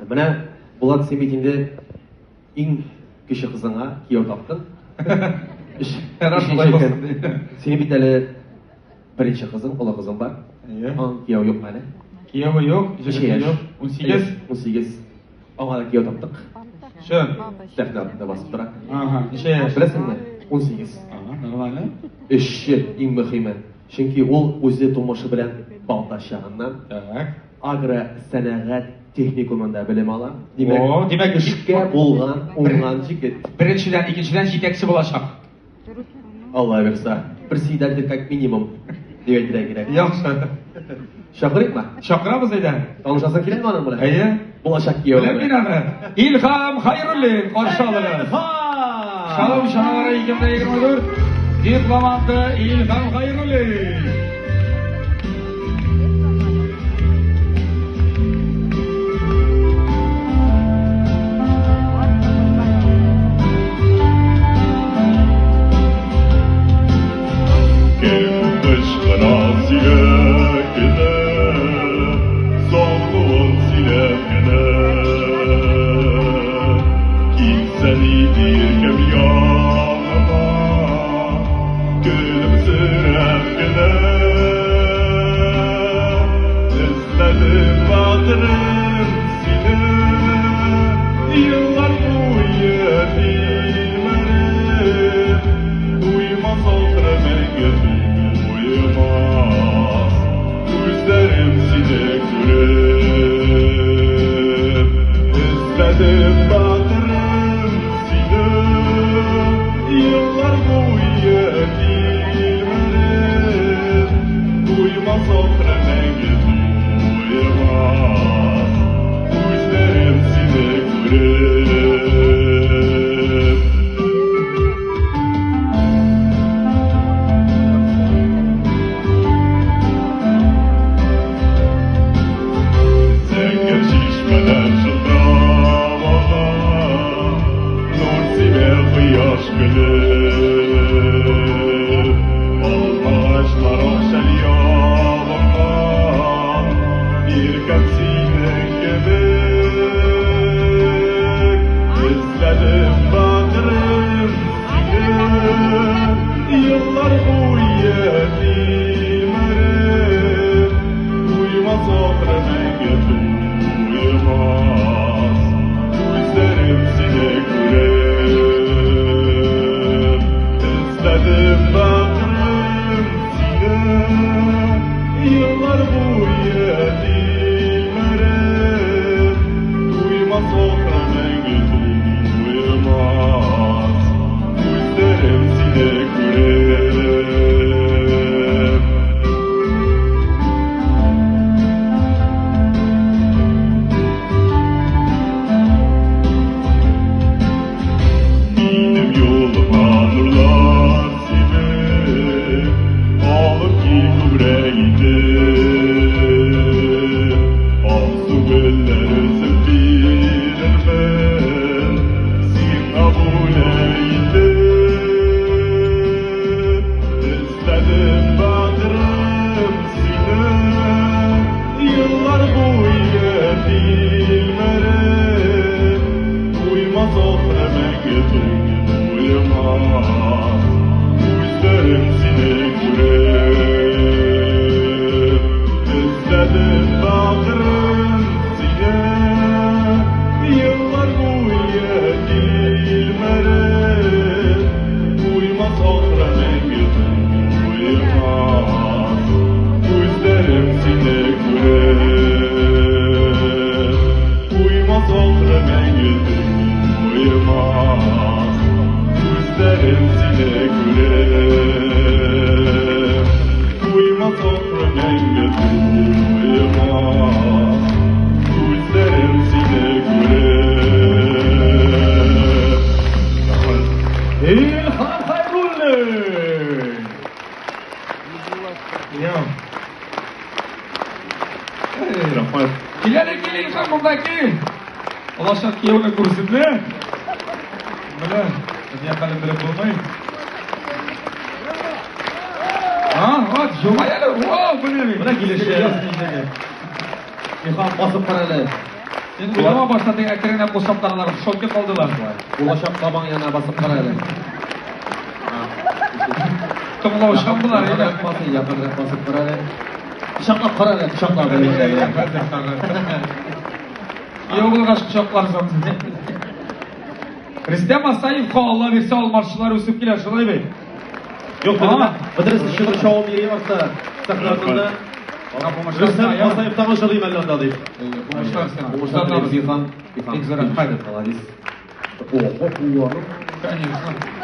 Менә, Булат, син бит инде иң кече кызыңа кияү таптың. Синең бит әле беренче кызың, олы кызың бар. Әйе. Аның кияү юк әле. Кияве юк, Ничә җегете яшь? юк. 18. 18. Аңа да кияү таптык. Чын. Сәхнә артында басып тора. Ага, ничә яшь? Беләсеңме? 18. Ага, нормально. Эшче, иң мөһиме. Чөнки ул үзе тумышы белән Балтач ягыннан. Так. Агросәнәгать техникумында белем ала. Димәк, О, димәк, эшкә булган, уңган җегет. Беренчедән, икенчедән җитәкче булачак. Алла бирса. Председатель как минимум. Дип әйтергә кирәк. Яхшы. Чакырыйкмы? Чакырабыз әйдә. Танышасың киләме аның белән? Әйе. Булачак кияү. Беләм мин аны. Илһам Хайруллин каршы алыгыз. Шалом чаралары 2024 дипломанты Илһам Хайруллин. Кем кычкыра сирәк кенә, Сагынуын сөйләп кенә. Килсә ни иркәм яныма, Көлемсерәп кенә. Эзләдем батырым сине, Еллар буе тилмереп, Туймас ахры мәңге туймас, Күзләрем сине күреп. Эзләдем батырым сине, Еллар буе тилмереп, Туймас ахры мәңге туймас, Күзләрем сине күреп. Зәңгәр чишмәләр чылтырап ага, Нур сибә кояш көлеп. Алмагачлар акшәл ябынган, Иркәм синең кебек. Эзләдем батырым сине, Еллар буе тилмереп, Туймас ахры мәңге туймас, Күзләрем сине күреп. Эзләдем батырым сине, Еллар буе тилмереп, Туймас ахры мәңге туймас, Күзләрем сине күреп. Минем юлыма нурлар сибеп, Алып кил күбрәк итеп. Алсу гөлләр өзеп бирермен, Сиңа бүләк итеп. Эзләдем батырым сине, Еллар буе тилмереп, Туймас ахры мәңге туймас, Күзләрем сине күреп. Эзләдем батырым сине, Еллар буе тилмереп, Туймас ахры мәңге туймас, Күзләрем сине күреп. Туймас ахры мәңге туймас, Күзләрем сине күреп. Туймас ахры мәңге туймас, Күзләрем сине күреп. Илһам Хайруллин! Йо. Рәхмәт. Кил әле, кил, Илһам, монда кил. Булачак кияүне күрсенме? Менә, дөнья хәлен белеп булмый. А, вот, җылмай әле. Вау, менә бит. Менә килеше. Илһам, басып кара әле. Син уйлама башта теге әкрен генә кул чаптыралар, в шоке калдылар. Булачак бабаң янына басып кара әле. Тыңлаучан булар, Якынрак басып, якынрак басып кара әле. Кочаклап кара әле, кочаклап. Кияү булгач кочакларсың. Рөстәм Асаевка Алла бирсә алмашчылар үсеп килә, шулай бит? Юк, бөтенесе чыгыр чабып йөри артта сәхнә артында. Рөстәм Асаев тагын җырлыйм әллә анда дип. Уңышлар сиңа. Уңышлар телибез, Илһам. Бик зур рәхмәт. Молодец. Ого, куллары. Конечно.